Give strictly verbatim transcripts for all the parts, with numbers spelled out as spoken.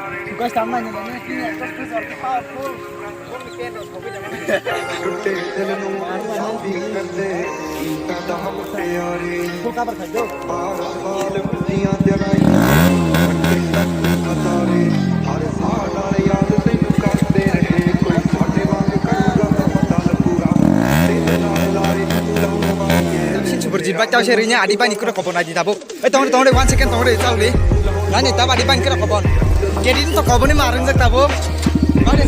Guys, tam nai nai nai, tini ekdom fresh or ki powerful. Full cover khai do. Super jit bai tau se rinya adi bai ni kura kobo nai di tabo. Eh, tongre, tongre, one second, tongre, chao le. Nani, taba di ban kira kobon. Kedi to koboni marung jak tabo. Mane.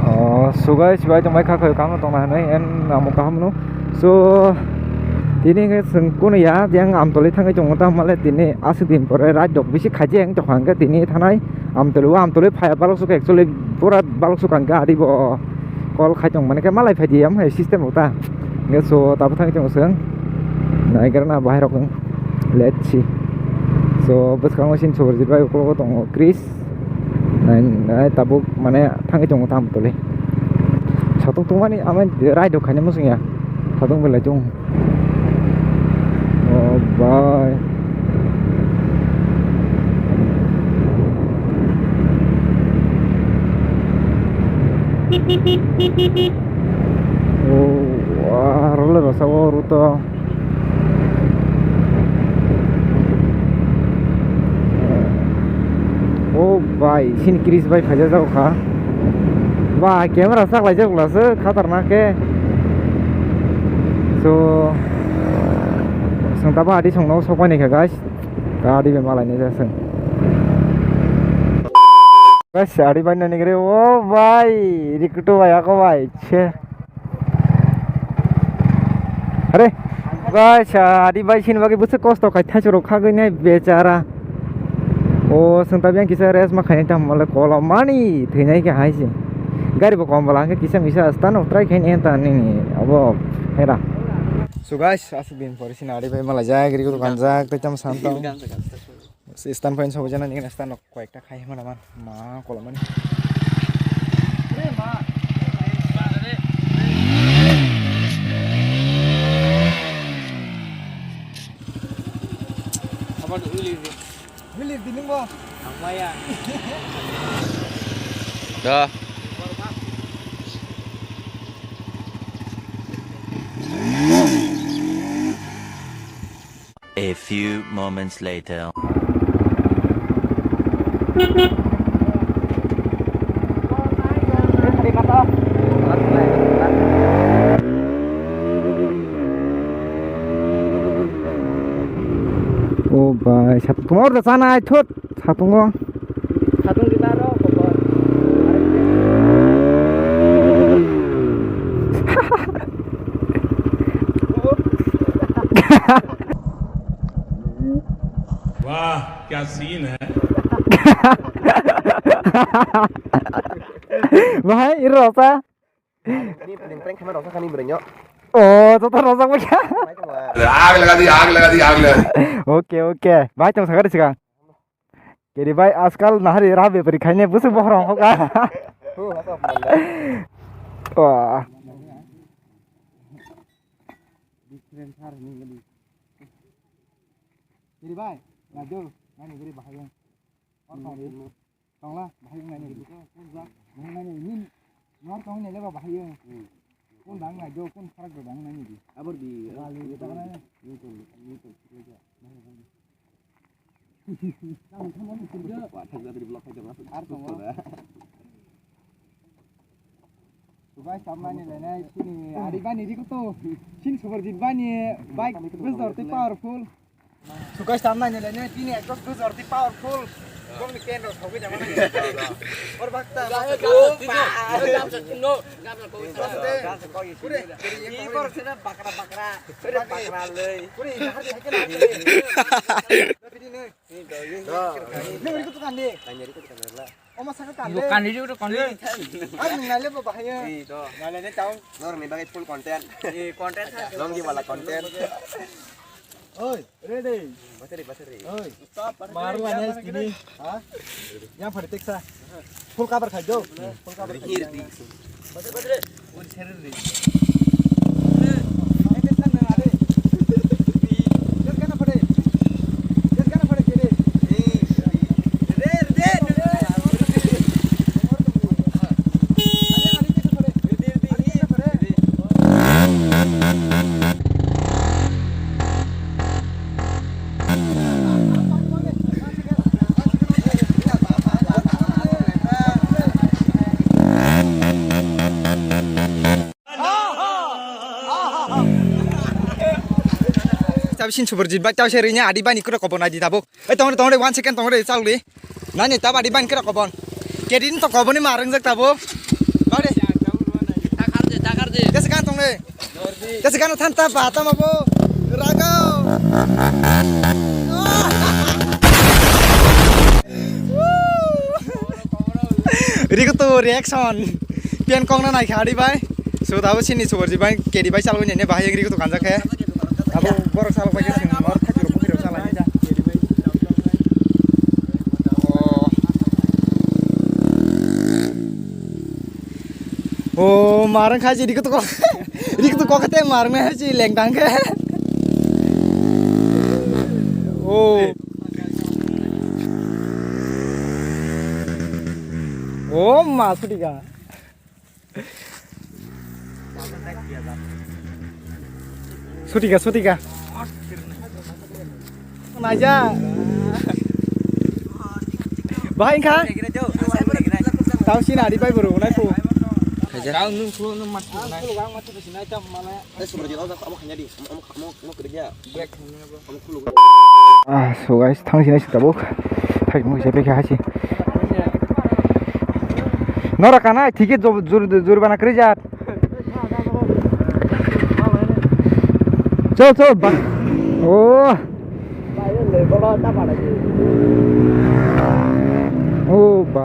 Oh, so guys, bai tong bai kha khoi kam tong na nai, en amo kaham no. So, tini ke sengkun ya, yang Amtoli thangai tong ta male tini asuk din pore ride dok bisi khaje yang tong hangke tini thanai Amtoli, wa Amtoli phaya balok suk actually pura balok suk hangke adi bo. Call khai tong mane khe malai phai di, am hai system rok ta. Nge so tabuk thang tong seng. Nai gara na bahai rok. Let's see. So bwskango sin super jit bai ukologo tongo Chris. Nai, nai tabuk mane thangwi tongo tam tole. Satung tungmani ama ride khaina muchung ya. Satung belai chung. Oh bye. Oh, ah, roller rasa o ruto. Oh, bai, sin Chris bai phaijak jago kha. Ba, camera sak laijak lase, khatarnak khe. So, sengtaba adi songno sokmani kha, guys. Gari be malai ni jaseng. Guys, ari bai nani gre, o bai, rikutu bai, ako bai, che. Are, guys, ari bai sini bagwi bwswk kosto khai thaichoro khagwi nai bechara. O, sengta biyang kisa rest ma khainai tam mole kolom mani thwinai khe hai se. Gari bo kom bwla hwnkhe kisa misa stano try khainai ta nini abo hera. So guys, aswk din pore sini ari bai malai jak, rikutu kanjak, tei tam sam tong. Stand point sobo jana ni stand nok koyekta khai hima naman ma kolomani. Wili di nungbo. Ang maya. Da. A few moments later. O bai, sat kumar da sana ai thut. Satungo. Satung di naro, kotor. वाह, क्या सीन है। Bahai, iro sa. Ini paling prank kami rasa kami berenyo. Oh, tuh terus apa ya? आग लगा दी, आग लगा दी, आग लगा दी। Oke, oke. Bahai, tong sakari sih, Kang. Jadi bai, askal nahari rabe beri khaine busu bohrong hoka. Huh, apa apa. Wah. Jadi bai, laju, nani beri bahaya. Tongla, bahaya nani. Bahaya nani, ini. Nor tong nele ba bahaya. Kun dang nai do, kun farak do dang nai di. Abor di. Wali di dang nai. Newton, Newton, Newton. Wah, thang dari blok aja masuk. Ar tong. Sugai samna ni lenai sini. Ari bani di kutu. Sini super jit bani. Bike bus dorti powerful. Sukai samna ni lenai tini ekdom bus dorti powerful. Bom ni ken rok sogwi jama nai. Or bakta. Gam sa kino, gam sa koi. Kure, kure, bakra bakra. Kure bakra lei. Kure, hari hari kena. Nang ri kutu kan de. Nang ri kutu kan de. Oma saka kan de. Kan de kutu kan de. Ar nang nale ba bahaya. Nale ne tau. Nor ni bagai full content. Content. Longi wala content. Oi, ready. Battery, battery. Oi. Maru anes kini. Ha? Yang pada teksa. Full cover khai do. Full cover khai. Hir di. Battery, battery. Oi, seri di. tabi sin super jit bai tabi se rini adi bai ni kura kobo nai di tabuk. Ei tongre tongre one second tongre chal di. Nani tab adi bai ni kura kobo. Kedi ni to kobo ni ma rung jak tabuk. Bade. Takar de takar de. Kesi kan tongre. Kesi kan than ta ba ta ma bo. Rago. Riko to reaction. Pian kong na nai kha di bai. So tabo sini super ji bai kedi bai chal bai ne bahai riko to kanjak khe. Abo borok chal bai khe sini mor thajir bukhiro chal bai da. Oh. Oh, marang khaji riko to ko. Riko to ko khate marang na haji lengdang khe. Oh. Oh, ma sutika. Sutika, sutika. Naija. Bahai kha. Tau sini adi bai buru nai pu. Ah, so guys, thang sini sini tabuk. Hai mo se pe kha hasi. Nora kana ticket jur jur bana krijat. Chol chol ba. Oh.